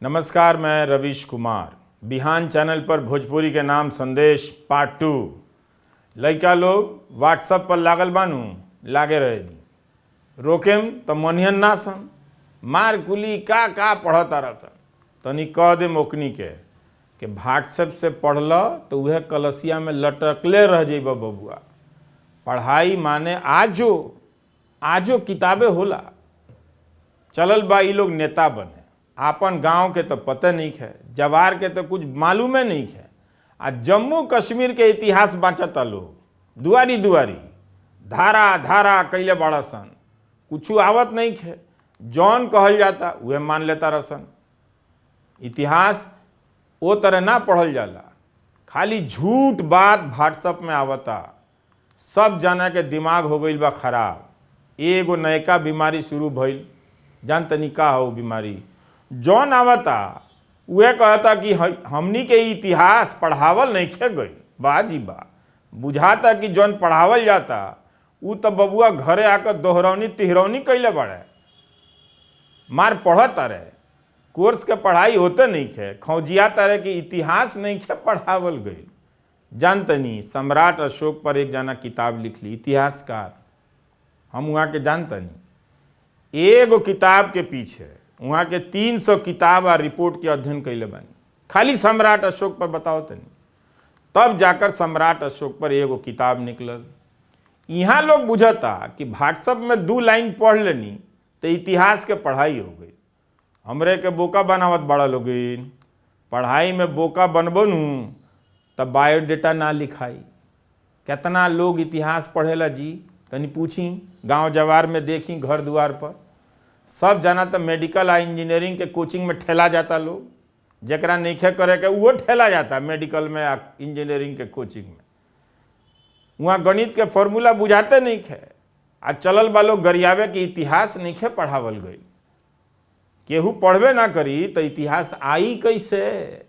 नमस्कार, मैं रवीश कुमार। बिहान चैनल पर भोजपुरी के नाम संदेश पार्ट टू। लइका लोग व्हाट्सएप पर लागल बानू, लागे रहे दी, रोकेम त मनिहन ना सन। मार कुली का का पढ़त सन। तनी कह दे मोकनी के कि व्हाट्सएप से पढ़ल तो उहे कलसिया में लटकले रह जेब बबुआ। पढ़ाई माने आजो आजो किताबें होला। चलल बा ई लोग नेता बने, आपन गांव के तो पते नहीं है, जवार के तो कुछ मालूमे नहीं है। आ जम्मू कश्मीर के इतिहास बाँचता लोग, दुआरी दुआरी धारा धारा कैले बड़ा सन, कुछ आवत नहीं है। जौन कहल जाता उहे मान लेता रसन। इतिहास वो तरह ना पढ़ल जाला, खाली झूठ बात व्हाट्सअप में आवता। सब जना के दिमाग हो गईल बा खराब। एगो नयका बीमारी शुरू भइल, जान तनी का हो बीमारी। जौन आवता उहे कहता कि हमनी के इतिहास पढ़ावल नइखे गईल। बा जी बा, बुझाता कि जौन पढ़ावल जाता उ त बबुआ घरे आकर दोहरौनी तिहरौनी कैले बाड़े, मार पढ़ता रहे। कोर्स के पढ़ाई होते नहीं खे, खौजियाता रहे कि इतिहास नहीं खे पढ़ावल गईल। जानतनी सम्राट अशोक पर एक जना किताब लिख ली, इतिहासकार, हम वहाँ के जानतनी। एगो किताब के पीछे वहाँ के 300 किताब आ रिपोर्ट के अध्ययन कैले बानी, खाली सम्राट अशोक पर। बताओ तनी, तब जाकर सम्राट अशोक पर एगो किताब निकलल। यहाँ लोग बुझता कि व्हाट्सएप में 2 लाइन पढ़ लेनी तो इतिहास के पढ़ाई हो गई। हमरे के बोका बनावत बड़ा लोगिन। पढ़ाई में बोका बनबो नू तब बायोडेटा ना लिखाई। कितना लोग इतिहास पढ़ेला जी, तनी पूछी गांव जवार में, देखी घर द्वार पर सब जना तो मेडिकल आ इंजीनियरिंग के कोचिंग में ठेला जाता लोग। जकरा नइखे करे के वो ठेला जाता मेडिकल में आ इंजीनियरिंग के कोचिंग में। वहाँ गणित के फॉर्मूला बुझाते नहीं खे। आ चलल बा लोग गरियावे के इतिहास नइखे पढ़ावल गई। केहू पढ़बे ना करी तो इतिहास आई कैसे?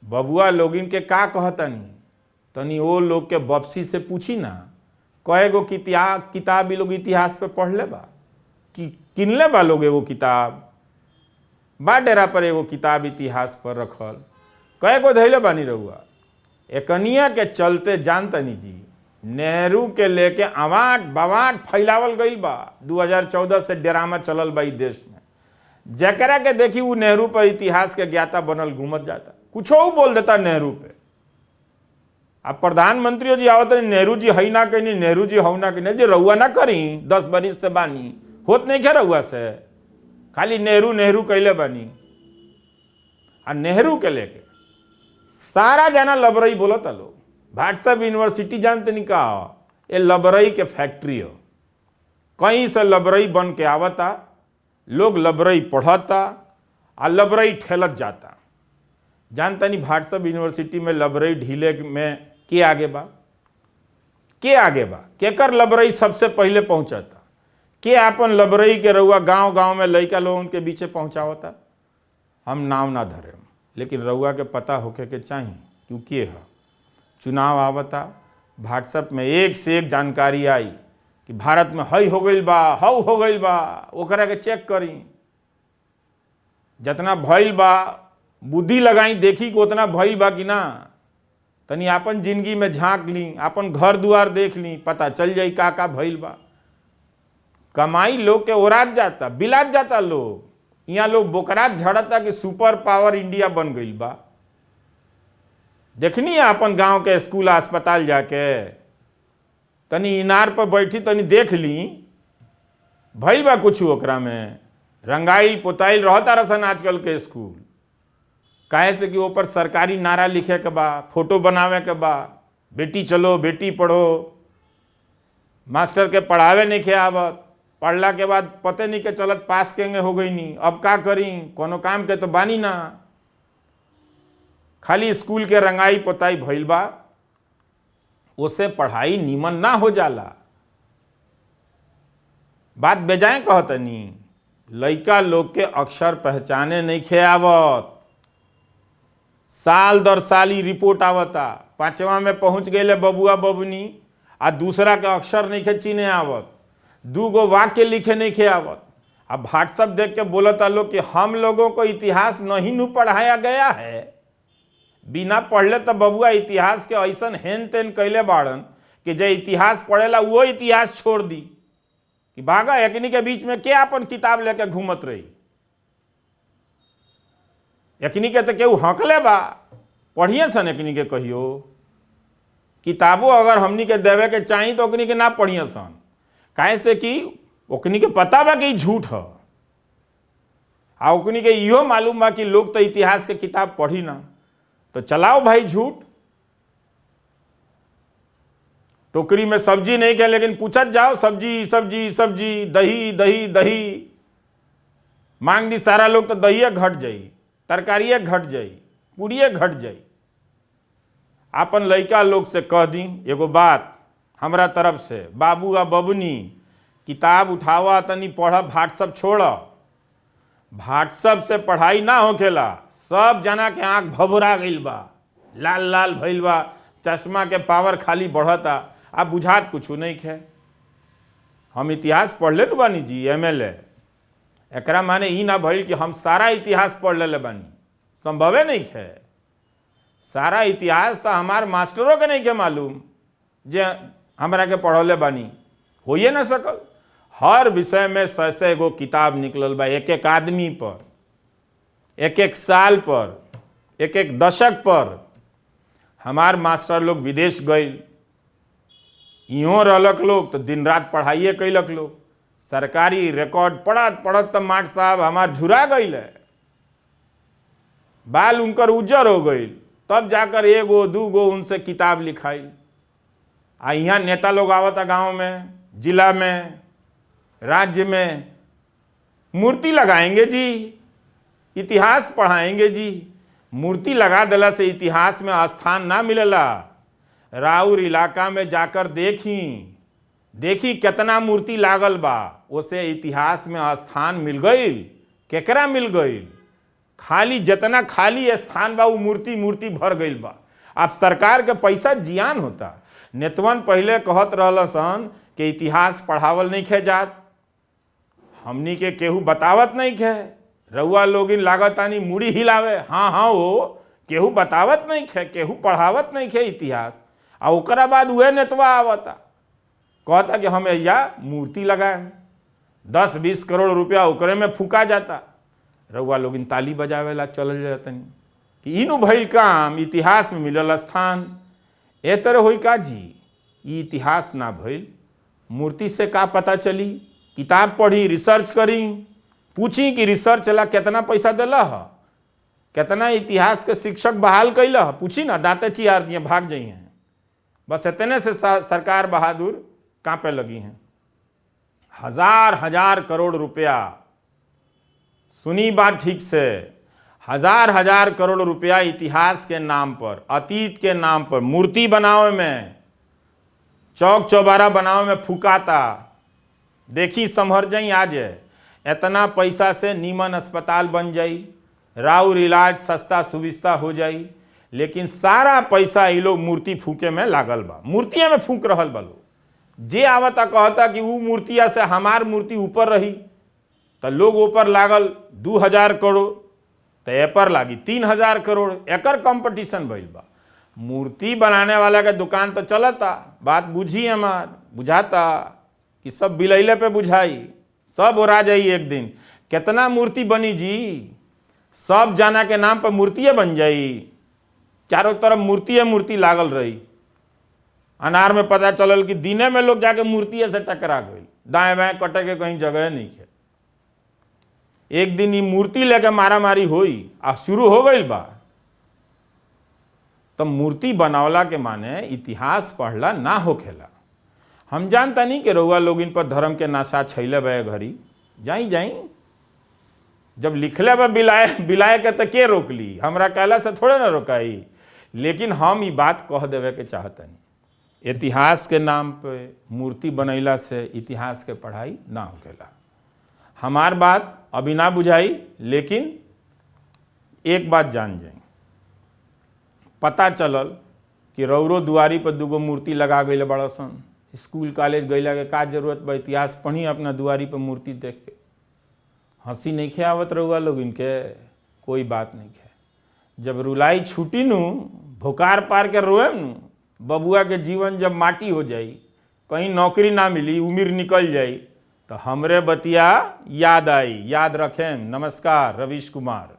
बबुआ लोगिन के का कहतनी, तनी ओ लोग के बपसी से पूछी ना, कए गो किताब ई लोग इतिहास पे पढ़ ले बा कि किनले बा लोग। एगो किताब बा डेरा पर, एगो किताब इतिहास पर रखल, कए गो धैले बानी रहुआ। एकनिया के चलते जानतनी जी, नेहरू के लेके अवाट बवाट फैलावल गईल बा। 2014 से डेरामा चलल बा ई देश में। जकरा के देखी वो नेहरू पर इतिहास के ज्ञाता बनल घूमत जाता, कुछो बोल देता नेहरू पे। अब प्रधानमंत्री जी आवत नेहरू जी हई ना कहीं, नेहरू जी हऊ ना कहीं, जे रहुआ ना करी 10 बरिस से बानी, होत नहीं खे रहुआ से, खाली नेहरू नेहरू कैले बानी। आ नेहरू के लेके सारा जाना लबरई बोलता लोग। व्हाट्सएप यूनिवर्सिटी जानते नहीं का ये लबरई के फैक्ट्री हो। कहीं से लबरई बन के आवता, लोग लबरई पढ़ता आ लबरई ठेलत जाता। जानता नहीं व्हाट्सएप यूनिवर्सिटी में लबरई ढीले में के आगे बा, के आगे बा, केकर लबरई सबसे पहले पहुंचाता, के आपन लबरई के रउआ गांव गांव में लइका लोगन के बीचे पहुंचावता। हम नाम ना धरे, लेकिन रउआ के पता होके के चाही क्यों के है। चुनाव आवता, व्हाट्सएप में एक से एक जानकारी आई कि भारत में हई हो गईल बा, हऊ हो गईल बा, ओकरा के चेक करी। जितना भइल बा बुद्धि लगाई, देखी कि उतना भइल बा कि ना। तनी आपन जिंदगी में झाँक ली, आपन घर दुआर देख ली, पता चल जाई का का भइल बा। कमाई लोग के ओरात जाता, बिलात जाता लोग। यहाँ लोग बोकरात झड़ता कि सुपर पावर इंडिया बन गईल बा। देखनी है अपन गांव के स्कूल अस्पताल जाके, तनी इनार पर बैठी तनी देख ली भइल बा कुछ ओकरा में। रंगाइल पोताइल रहता रसन आजकल के स्कूल, काहे से कि ऊपर सरकारी नारा लिखे के बा, फोटो बनावे के बा, बेटी चलो बेटी पढ़ो। मास्टर के पढ़ावे नहीं खे आवत, पढ़ला के बाद पते नहीं के चलत पास केंगे हो गई नहीं, अब का करी, कोनो काम के तो बानी ना। खाली स्कूल के रंगाई पोताई भइल बा, ओसे पढ़ाई नीमन ना हो जाला। बात बेजाय कहतनी, लइका लोग के अक्षर पहचाने नहीं खे आवत। साल दर साल ही रिपोर्ट आवता, 5वां में पहुंच गए बबुआ बबुनी आ दूसरा के अक्षर नहीं खे चिन्हे आवत, 2 गो वाक्य लिखे नहीं खे आवत। अब व्हाट्सअप देख के बोलता लोग कि हम लोगों को इतिहास नहीं नू पढ़ाया गया है। बिना पढ़ले तो बबुआ इतिहास के ऐसन हेन तेन कैले बाड़न कि जे इतिहास पढ़ेला वो इतिहास छोड़ दी कि भागा एकनी के बीच में के अपन किताब लेके घूमत रही। एकनी के तो केहू हंकले बा, पढ़िए सन एकनी के कहियो किताबो अगर हमनी के देवे के चाही तो ओकनी के ना पढ़िए सन, काहे से कि ओकनी के पता बा कि झूठ ह, आ ओकनी के इहो मालूम बा कि लोग तो इतिहास के किताब पढ़ी ना, तो चलाओ भाई झूठ। टोकरी में सब्जी नहीं के, लेकिन पूछत जाओ सब्जी सब्जी सब्जी, दही दही दही मांग दी सारा लोग तो दहिए घट जाई, तरकारिए घट जाई, पूड़िए घट जाई। अपन लड़का लोग से कह दी एगो बात हमरा तरफ से, बाबू आ बबुनी किताब उठावा तनी पढ़, व्हाट्सअप छोड़, व्हाट्सअप से पढ़ाई ना होखेला। सब जना के आँख भभुरा गइल बा, लाल लाल भइल बा, चश्मा के पावर खाली बढ़ता, आ बुझात कुछ नहीं खे। हम इतिहास पढ़ ले बानी जी, MLA, एकरा माने ई ना भइल कि हम सारा इतिहास पढ़ ले बानी, संभवे नहीं खे। सारा इतिहास तो हमार मास्टरों के नहीं के मालूम जे हमरा के पढ़ौले बानी, होइए ना सकल। हर विषय में सौ सौ गो किताब निकलल बा, एक एक आदमी पर, एक एक साल पर, एक एक दशक पर। हमार मास्टर लोग विदेश गइल, इहों रहलक लोग तो दिन रात पढ़ाइए कैलक लोग, सरकारी रिकॉर्ड पढ़त पढ़त तो मास्टर साहब हमार झुरा गइल है, बाल उनकर उज्जर हो गइल, तब जाकर एगो दूगो उनसे किताब लिखाइल। आ यहाँ नेता लोग आवता गांव में, जिला में, राज्य में, मूर्ति लगाएंगे जी, इतिहास पढ़ाएंगे जी। मूर्ति लगा दिला से इतिहास में स्थान ना मिलेला। राउर इलाका में जाकर देखी देखी कितना मूर्ति लागल बा, उसे इतिहास में स्थान मिल गईल। केकरा मिल गईल? खाली जितना खाली स्थान बा वो मूर्ति मूर्ति भर गईल बा। अब सरकार के पैसा जियान होता। नेतवन पहले कहत रहल सन कि इतिहास पढ़ावल नहीं खे जात, हमनी के केहू बतावत नहीं खे, रउआ लोगिन लागतानी मुड़ी हिलावे, हाँ हाँ वो केहू बतावत नहीं खे, केहू पढ़ावत नहीं खे इतिहास। आ ओकरा बाद उहे नेतवा आवता, कहता कि हम एजा मूर्ति लगाए, 10-20 करोड़ रुपया ओकरे में फूका जाता। रउआ लोगिन ताली बजावेला चलल जातनी कि इनु भइल काम, इतिहास में मिलल स्थान। ए तरह होई का जी? ई इतिहास ना भइल। मूर्ति से का पता चली? किताब पढ़ी, रिसर्च करी, पूछी कि रिसर्च ला कितना पैसा दिला ह, कितना इतिहास के शिक्षक बहाल कैल ह, पूछी ना, दांते चियार दिए भाग जाइए हैं। बस इतने से सरकार बहादुर कांपे लगी हैं। हजार हजार करोड़ रुपया, सुनी बात ठीक से, हजार हजार करोड़ रुपया इतिहास के नाम पर, अतीत के नाम पर, मूर्ति बनावे में, चौक चौबारा बनावे में फुकाता। देखी संभर जाई आज, इतना पैसा से नीमन अस्पताल बन जाई, राउर इलाज सस्ता सुविस्ता हो जाई, लेकिन सारा पैसा ये लोग मूर्ति फूके में लागल बा, मूर्तिया में फूक रहल बा लोग। जे आवता कहता कि ऊ मूर्तिया से हमार मूर्ति ऊपर रही, तो लोग ऊपर लागल 2000 करोड़, तो ए पर लागी 3000 करोड़, एकर कंपटीशन भइल बा। मूर्ति बनाने वाला के दुकान तो चलता, बात बुझी हमार, बुझाता कि सब बिलैले पे बुझाई, सब ओरा जाई एक दिन। कितना मूर्ति बनी जी, सब जाना के नाम पर मूर्तियाँ बन जाई, चारों तरफ मूर्तियाँ मूर्ति लागल रही। अनार में पता चलल कि दिने में लोग जाके मूर्तियाँ से टकरा गई, दाएं बाएं कटे के कहीं जगह नहीं है। एक दिन ये मूर्ति लेके मारामारी हुई, आ शुरू हो गई बा। तो मूर्ति बनावला के माने इतिहास पढ़ला ना होखेला। हम जानता नहीं कि रउआ लोग इन पर धर्म के नाशा छैले बे घड़ी जाई जाई, जब लिखले बा बिलाए बिलाए के तो के रोक ली, हमरा कहला से थोड़े ना रोकाई। लेकिन हम ये बात कह देवे के चाहतनी, इतिहास के नाम पे मूर्ति बनैला से इतिहास के पढ़ाई ना होखेला। हमार बात अभी ना बुझाई, लेकिन एक बात जान जाई, पता चलल कि रौरो दुआरी पर दूगो मूर्ति लगा गई बड़ा सन। स्कूल कॉलेज गईला के का जरूरत बा, इतिहास पढ़ी अपना दुआरी पर मूर्ति देख के। हंसी नहीं आवत रहुआ लोग इनके, कोई बात नहीं है। जब रुलाई छूटी नू, भोकार पार के रोएम नू, बबुआ के जीवन जब माटी हो जाई, कहीं नौकरी ना मिली, उम्र निकल जाई, तो हमरे बतिया याद आई। याद रखें। नमस्कार, रवीश कुमार।